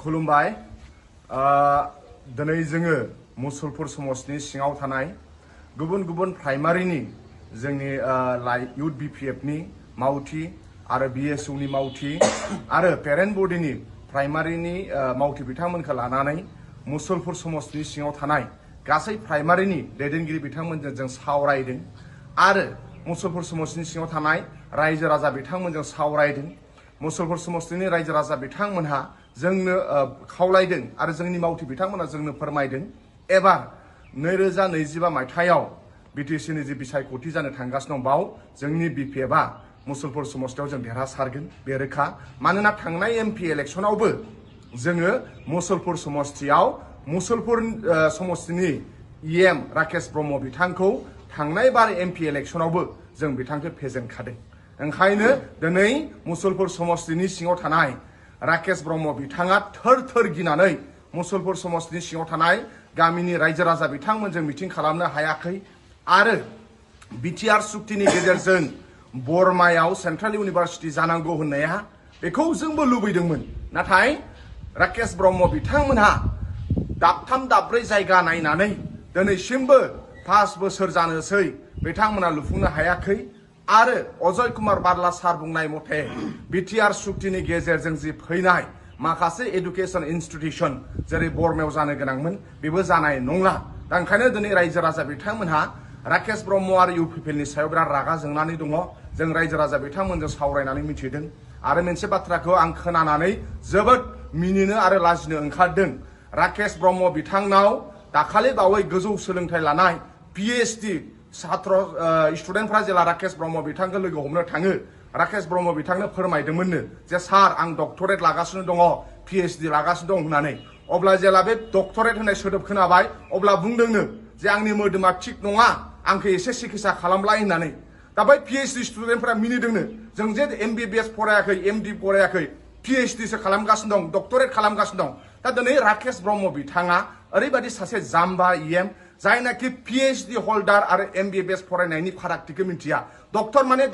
खुलुमबाय दिनै जोङो मुसलपुर समाजनि सिङाव थानाय गुबुन गुबुन प्राइमारिनि जोंनि युथ बिपिएफनि मावथि आरो बिएसइउनि मावथि आरो पेरेन्ट बडिनि प्राइमारिनि मावथि बिथांमोनखौ लानानै मुसलपुर समाजनि सिङाव थानाय गासै प्राइमारिनि दैदेनगिरि बिथांमोनजों जों सावरायदों आरो मुसलपुर समाजनि सिङाव थानाय रायजो राजा बिथांमोनजों सावरायदों। मुसलपुर समाजनि रायजो राजा बिथांमोनहा जोंनो खावलायदों आरो जोंनि मावथि बिथांमोना जोंनो फोरमायदों एबार 2025 मायथाइयाव बिटिसिनि जि बिसायख'थि जानो थांगासिनो दं बाव जोंनि बिपिएफआ मुसलपुर समाजयाव जों देरहासारगोन बे रोखा। मानोना थांनाय एमपि इलेक्सनावबो जोङो मुसलपुर समष्टियाव मुसलपुर समष्टिनि इएम राकेश ब्रह्म बिथांखौ थांनाय बार एमपि इलेक्सनावबो जों बिथांखौ फेजेनखादों। ओंखायनो दिनै मुसलपुर समष्टिनि सिङाव थानाय राकेश ब्रह्म बिथाङा थोर थोर गिनानै मुसलपुर समष्टिनि सिङाव थानाय गामिनि रायजो राजा बिथांमोनजों मिटिं खालामनो हायाखै आरो बिटिआर सुक्तिनि गेजेरजों बर्मायाव सेन्ट्रेल इउनिभार्सिटि जानांगौ होननाया बेखौ जोंबो लुबैदोंमोन। नाथाय राकेश ब्रह्म बिथांमोनहा दाबथाम दाब्रै जायगा नायनानै दिनैसिमबो 5 बोसोर जानोसै बिथांमोना लुफुंनो हायाखै आरो अजय कुमार बारला सार बुंनाय मथे बिटिआर सुक्तिनि गेजेरजों जि फैनाय माखासे एडुकेशन इन्स्टिट्यूशन जेरै बर्मायाव जानो गोनांमोन बेबो जानाय नंला। दा ओंखायनो दिनै रायजो राजा बिथांमोनहा राकेश ब्रह्म आरो इउपिपिएलनि सायाव बिराद रागा जोंनानै दङ। जों रायजो राजा बिथांमोनजों सावरायनानै मिथिदों आरो मोनसे बाथ्राखौ आं खोनानानै जोबोद मिनिनो आरो लाजिनो ओंखारदों। राकेश ब्रह्म बिथांनाव दाखालि बावै गोजौ सोलोंथाइ लानाय पिएचडि छात्र स्टुडेन्टफ्रा जेला राकेश ब्रह्म बिथांखौ लोगो हमनो थाङो राकेश ब्रह्म बिथांनो फोरमायदोंमोननो जे सार आं डक्टरेट लागासिनो दङ पिएचडि लागासिनो दं होननानै। अब्ला जेला बे डक्टरेट होननाय सोदोब खोनाबाय अब्ला बुंदोंनो जे आंनि मोदोमा थिग नङा आंखौ एसे सिकित्सा खालामलाय होननानै। दा बै पिएचडि स्टुडेन्टफ्रा मिनिदोंनो जों जे एमबिबिएस फरायाखै एमडि फरायाखै पिएचडिसो खालामगासिनो दं डक्टरेट खालामगासिनो दं। दा दिनै राकेश ब्रह्म बिथाङा ओरैबायदि सासे जाम्बा इएम जायनाखि पिएचडि हल्डार आरो एमबिबिएस फरायनायनि फारागथिखौ मिथिया। डक्टर माने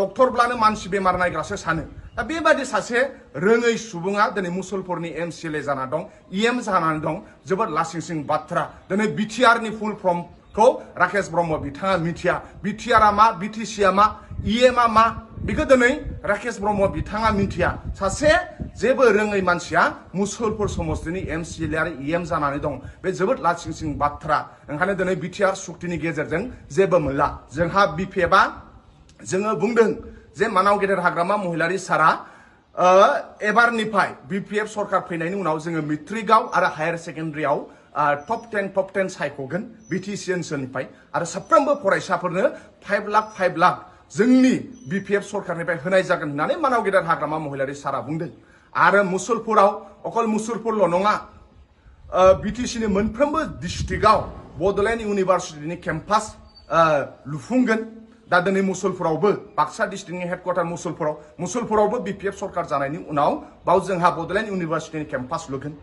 डक्टरब्लानो मानसि बेमार नायग्रासो सानो। दा बेबायदि सासे रोङै सुबुङा दिनै मुसलपुरनि एमसिएलए जाना दं इएम जानानै दं जोबोद लासिंसिं बाथ्रा। दिनै बिटिआरनि फुल फर्मखौ राकेश ब्रह्म बिथाङा मिथिया। बिटिआरआ मा बिटिसिआ मा इएमआ मा बेखौ दिनै राकेश ब्रह्म बिथाङा मिथिया। सासे जेबो रोङै मानसिया मुसलपुर समष्टिनि एमसिएलए आरो इएम जानानै दं बे जोबोद लासिंसिं बाथ्रा। ओंखायनो दिनै बिटिआर सुक्तिनि गेजेरजों जेबो मोनला। जोंहा बिपिएफआ जोङो बुंदों जे मानाव गेदेर हाग्रामा महिलारि सारा एबारनिफ्राय बिपिएफ सरकार फैनायनि उनाव जोङो मेट्रिकआव आरो हायार सेकेन्डारियाव टप 10 सायख'गोन बिटिसि ओनसोलनिफ्राय आरो साफ्रोमबो फरायसाफोरनो 5 लाख जोंनि बिपिएफ सरकारनिफ्राय होनाय जागोन होननानै मानाव गेदेर हाग्रामा महिलारि सारा बुंदों। आरो मुसलपुराव अकल मुसलपुरल' नङा बिटिसिनि मोनफ्रोमबो डिस्ट्रिक्टआव बड'लेण्ड इउनिभार्सिटिनि केम्पास लुफुंगोन। दा दिनै मुसलपुरावबो बाक्सा डिस्ट्रिक्टनि हेडक्वार्टार मुसलपुरावबो बिपिएफ सरकार जानायनि उनाव बाव जोंहा बड'लेण्ड इउनिभार्सिटिनि केम्पास लुगोन।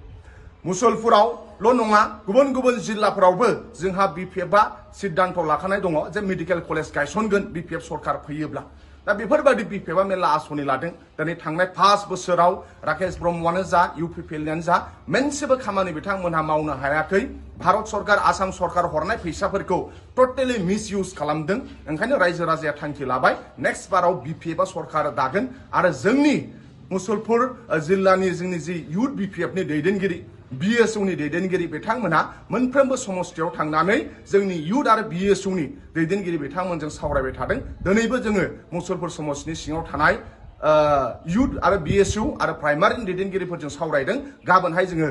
मुसलपुरावल' नङा गुबुन गुबुन जिल्लाफोरावबो जोंहा बिपिएफआ सिद्धान्त लाखानाय दङ जे मेडिकेल कलेज गायसनगोन बिपिएफ सरकार फैयोब्ला। दा बेफोरबायदि बिपिएफआ मेरला आसनि लादों। दिनै थांनाय 5 बोसोराव राकेश ब्रह्मआनो जा इउपिपिएलआनो जा मोनसेबो खामानि बिथांमोनहा मावनो हायाखै। भारत सरकार आसाम सरकार हरनाय फैसाफोरखौ टटेलि मिसइउज खालामदों। ओंखायनो रायजो राजाया थांखि लाबाय नेक्स्ट बाराव बिपिएफआ सरकार दागोन आरो जोंनि मुसलपुर जिल्लानि जोंनि जि युथ बिपिएफनि दैदेनगिरि बिएसइउनि दैदेनगिरि बिथांमोनहा मोनफ्रोमबो समष्टियाव थांनानै जोंनि युथ आरो बिएसइउनि दैदेनगिरि बिथांमोनजों सावरायबाय थादों। दिनैबो जोङो मुसलपुर समष्टिनि सिङाव थानाय युथ आरो बिएसइउ आरो प्राइमारिनि दैदेनगिरिफोरजों सावरायदों। गाबोनहाय जोङो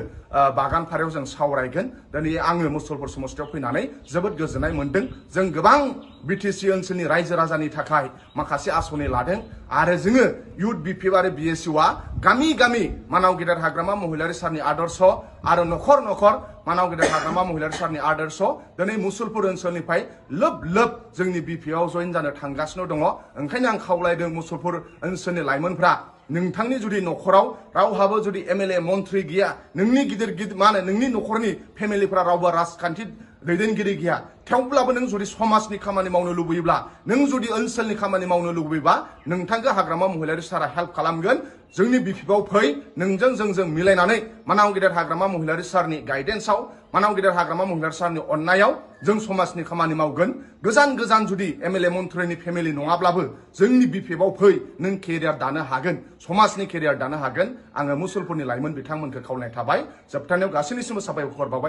बागानपारायाव जों सावरायगोन। दिनै आङो मुसलपुर समष्टियाव फैनानै जोबोद गोजोननाय मोनदों। जों गोबां बिटिसि ओनसोलनि रायजो राजानि थाखाय माखासे आसनि लादों आरो जोङो युथ बिपिएफ आरो बिएसइउआ गामि गामि मानाव गेदेर हाग्रामा महिलारि सारनि आदर्श आरो नखर नखर मानाव गेदेर हाग्रामा महिलारि सारनि आदर्श दिनै मुसलपुर ओनसोलनिफ्राय लोब जोंनि बिपिएफआव जइन जानो थांगासिनो दङ। ओंखायनो आं खावलायदों मुसलपुर ओनसोलनि लाइमोनफ्रा नोंथांनि जुदि नखराव रावहाबो जुदि एमएलए मन्थ्रि गैया नोंनि गिदिर मा होनो नोंनि नखरनि फेमिलिफ्रा रावबो राजखान्थि दैदेनगिरि गैया थेवब्लाबो नों जुदि समाजनि खामानि मावनो लुबैयोब्ला नों जुदि ओनसोलनि खामानि मावनो लुबैयोबा नोंथांखौ हाग्रामा महिलारि सारा हेल्प खालामगोन जोंनि बिफिबाव फै नोंजों जोंजों मिलायनानै मानाव गेदेर हाग्रामा महिलारि सारनि गाइडेन्सआव मानाव गेदेर हाग्रामा महिलारि सारनि अननायाव जों समाजनि खामानि मावगोन गोजान गोजान जुदि एमएलए मन्थ्रिनि फेमिलि नङाब्लाबो जोंनि बिफिबाव फै नों केरियार दानो हागोन समाजनि केरियार दानो हागोन आङो मुसलपुरनि लाइमोन बिथांमोनखौ खावलायनाय थाबाय जोबथारनायाव गासैनिसिमबो साबायखर बावबाय